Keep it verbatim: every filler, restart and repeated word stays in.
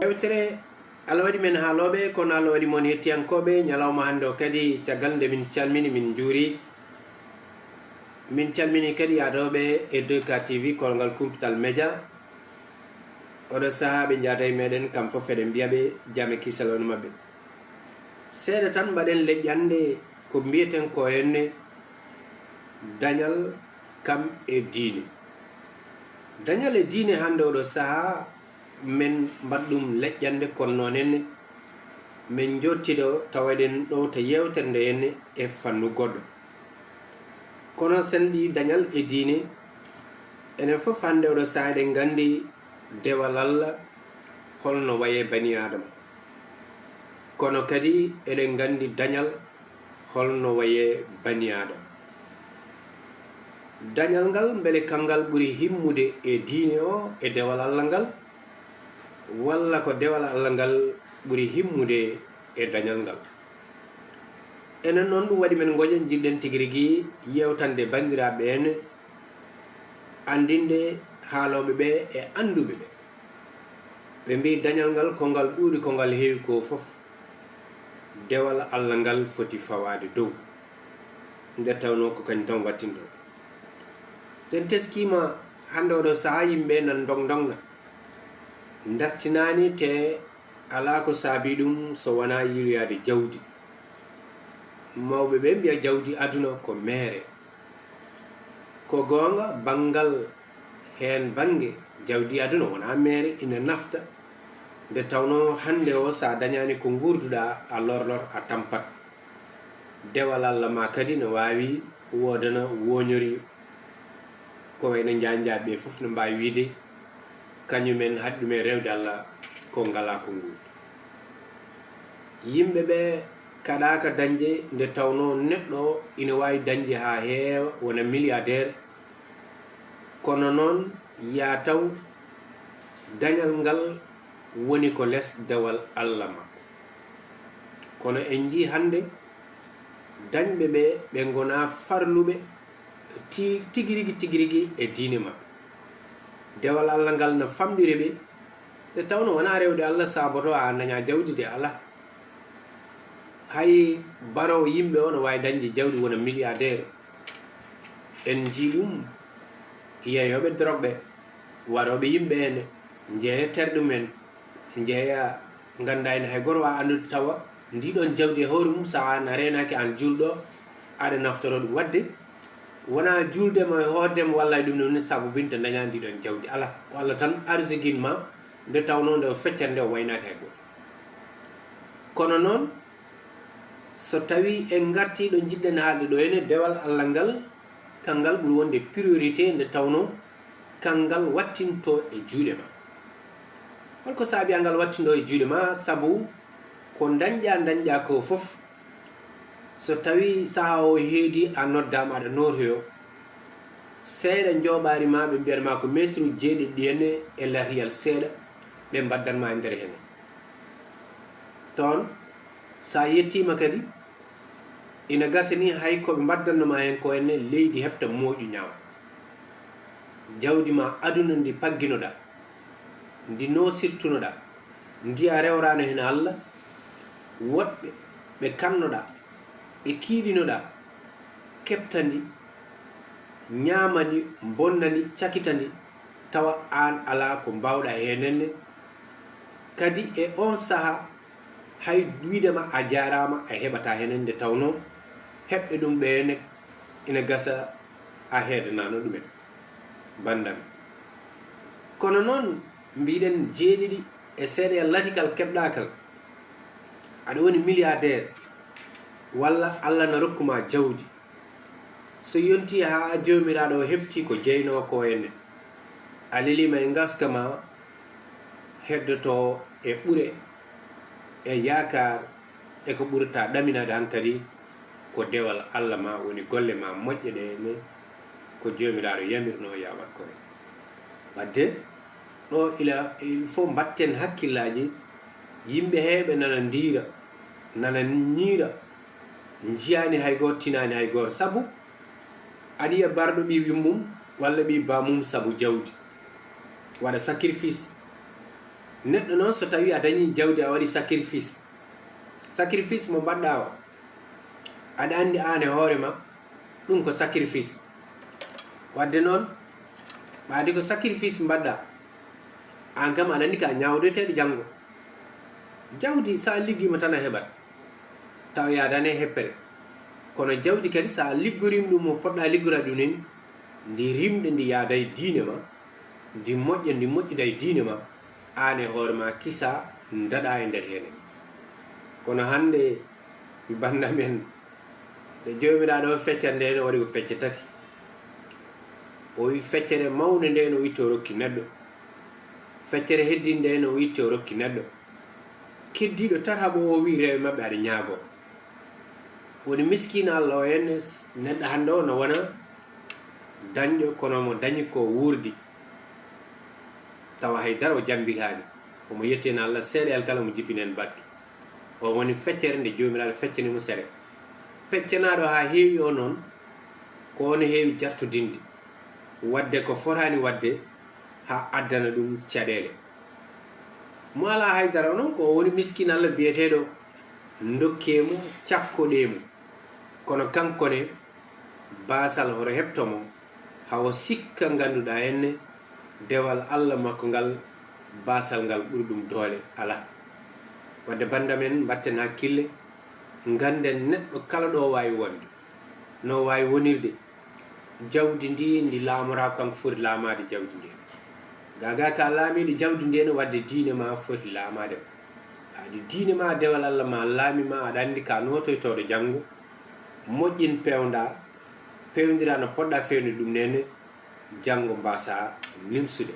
Yewtere Allah waɗi men haalooɓe, kono Allah waɗi mon hettiyankooɓe ñalawma hannde o kadi. Caggal nde min calmini, min njuuri, min calmini kadi yaadooɓe e deux K T V, kolongal kumpital media. Oɗo sahaa ɓe njaada e meɗen, kam fof eɗen mbiya ɓe jam e kisal woni maɓɓe. Seeɗa tan mbaɗen leƴƴande ko mbiyeten ko henne dañal kam e diine. Dañal e diine hannde oɗo sahaa men mbaɗ ɗum leƴƴande, kono noon henne men njottido tawa eɗen ɗowta yewtere nde henne e fannu goɗɗo. Kono sen mbi dañal e diine, enen fof hannde oɗo sahaa eɗen nganndi dewal Allah holno waye bani Adama. Kono kadi eɗen nganndi dañal holno waye bani Adama. Dañal ngal, mbele kanngal ɓuri himmude e diine o, e dewal Allah ngal, walla ko dewal Allah ngal ɓuri himmude e dañal ngal? Enen noon, ɗum waɗi men ngoƴa, njiɗɗen tigi rigi yewtande banndiraaɓe en, anndinde haalooɓe ɓe e annduɓe ɓe. Ɓe mbi dañal ngal, ko ngal ɗuuɗi, ko ngal heewi, ko fof dewal Allah ngal foti fawaade dow, nde tawnoo ko kañum tan wattindoo. Sen teskiima hannde oɗo sahaa, yimɓe nan ndog ndogna, ndartinaani te alaa ko saabii ɗum so wonaa yiiloyaade jawdi. Mawɓe ɓe mbiya jawdi aduna ko meere. Ko goonga, banngal heen bannge, jawdi aduna wonaa meere, ina nafta. Nde tawnoo hannde o, so a dañaani ko nguurduɗaa, a lorlor, a tampat. Dewal Allah ma kadi no waawi woodana wooñori, ko wayno njaanjaaɓe ɓe fof no mbaawi wiyde, kañumen haɗi ɗumen rewde Allah ko ngalaa ko nguurdi. Yimɓe ɓe kaɗaaka dañde, nde tawnoo neɗɗo ina waawi dañde haa heewa, wona milliardaire, kono noon yaa taw dañal ngal woni ko les dewal Allah makko. Kono en njii hannde dañɓe ɓe, ɓe ngonaa farluɓe ti-, tigi rigi, tigi rigi e diine maɓɓe. Dewal Allah ngal no famɗiri ɓe, nde tawnoo wonaa rewde Allah saaboto a daña jawdi de, alaa. Hay baroowo yimɓe o no waawi dañde jawdi, wona milliardaire. En njii ɗum, yeeyooɓe drogue ɓe, warooɓe yimɓe ene njeeya terɗe mum en, njeeya, nganndaa ene hay gooto waawa anndude tawa ndii ɗoon jawdi e hoore mum, so aan a reenaaki, aan juulɗo, aɗa naftoro ɗum. Waɗde wonaa juulde ma e hoorde ma walla e ɗum ɗum ne sabubinta dañaa ndii ɗoon jawdi, alaa. Ko Allah tan arsigin ma, nde tawnoo nde o feccere nde o waynaaki hay gooto. Kono noon, so tawii en ngartii ɗo njiɗɗen haalde ɗo ene, dewal Allah ngal, kanngal ɓuri wonde priorité nde tawnoo kanngal wattintoo e juuɗe ma. Hol ko saabi angal wattindoo e juuɗe ma? Sabu ko dañƴaa, dañƴaa ko fof, so tawii sahaa o heedi, a noddaama, aɗa nootoyoo, seeɗa njooɓaari ma, ɓe mbiyat ma ko mètre uji jeeɗiɗi ɗi ene e lariyal seeɗa, ɓe mbaddat ma e nder hene. Toon, so a yettiima kadi, ina gasa ni hay ko ɓe mbaddatno ma heen ko ene, leydi heɓta mooƴu ñaama. Jawdi ma aduna ndi pagginoɗaa, ndi nosirtunoɗaa, ndi a rewraano heen Allah, woɗɓe ɓe kannoɗaa, ɓe kiiɗinoɗaa, keɓta ndi, ñaama ndi, mbonna ndi, cakita ndi, tawa aan alaa ko mbaawɗaa heen enne. Kadi e oon sahaa, hay wiyde ma a jaaraama, a heɓataa heen nde tawnoo heɓɓe ɗum ɓe ne ina gasa a heedanaano ɗumen, banndam. Kono noon, mbiɗen jeeɗiɗi e seeɗa e latikal keɓɗaa kal, aɗa woni milliardaire, walla Allah na rokku ma jawdi. So yontii haa Joomiraaɗo o heɓtii ko jeynoo ko ene, a leliima e ngaska ma, heddotoo e ɓure, e yaakaar, e ko ɓurata ɗaminaade hankadi ko dewal Allah ma, woni golle ma moƴƴe ɗe ne ko Joomiraaɗo yamirnoo ya waɗ ko en. Wadde ɗo ila, il faut mbatten hakkillaaji, yimɓe heewɓe nana ndiira, nana ñiira, njiyaani hay gooto, tinaani hay gooto. Sabu aɗa yiya barɗo ɓii yummum walla ɓii baamum sabu jawdi, waɗa sacrifice, Neɗɗo noon, so tawii a dañii jawdi, a waɗii sacrifice, sacrifice mo mbaɗɗaa o, aɗa anndi aan e hoore ma ɗum ko sacrifice. Wadde noon, ɓaadi ko sacrifice mbaɗɗaa, aan kam aɗa anndi ka ñaawdoyteeɗo janngo. Jawdi, so a liggiima tan a heɓat, taw yaadaani e heppere. Kono jawdi kadi, so a liggoriima ɗum mo poɗɗaa liggora ɗum ni, ndi rimɗa, ndi yaada e diine ma, ndi moƴƴa, ndi moƴƴida e diine ma, aan e hoore ma kisa ndaɗa e nder heen. Kono hannde, bannda men, nde Joomiraaɗo o feccere nde no waɗi ko pecce tati. O wi feccere mawnde nde no itti o rokki neɗɗo. Feccere heddinde nde no itti o rokki neɗɗo. Keddiiɗo tataɓo o wi rewɓe maɓɓe aɗa ñaagoo. Woni miskiina Allah o en neɗɗo hannde o no wona dañɗo kono mo dañi ko wuurdi. Tawa hay dara o jammbitaani. Omo yettini Allah seeɗa e kala mo jippini heen barke. O woni feccere nde Joomiraaɗo feccani mo sere. Peccanaaɗo haa heewi o noon, ko on heewi jartodinde, waɗde ko fotaani waɗde, haa addana ɗum caɗeele. Mo alaa hay dara o noon, ko o woni miskiin Allah biyeteeɗo, ndokkee mo, cakkoɗee mo. Kono kanko ne, baasal hoto heɓto mo, hawo sikka ngannduɗaa enne, dewal Allah makko ngal, baasal ngal ɓuri ɗum doole alaa. Wadde bannda men, mbatten hakkille, ngannden neɗɗo kala ɗo waawi wonde, no waawi wonirde. Jawdi ndi, ndi laamoraako kanko foti laamaade jawdi ndi. Gaagaa ka laamiiɗo jawdi ndi ene wadde diine ma foti laamaade. Adi diine ma, dewal Allah ma, laami ma, aɗa anndi ka nootoytooɗo janngo, moƴƴin peewnda, peewndira no poɗɗa feewnude ɗum nene, janngo mbasa nimsude.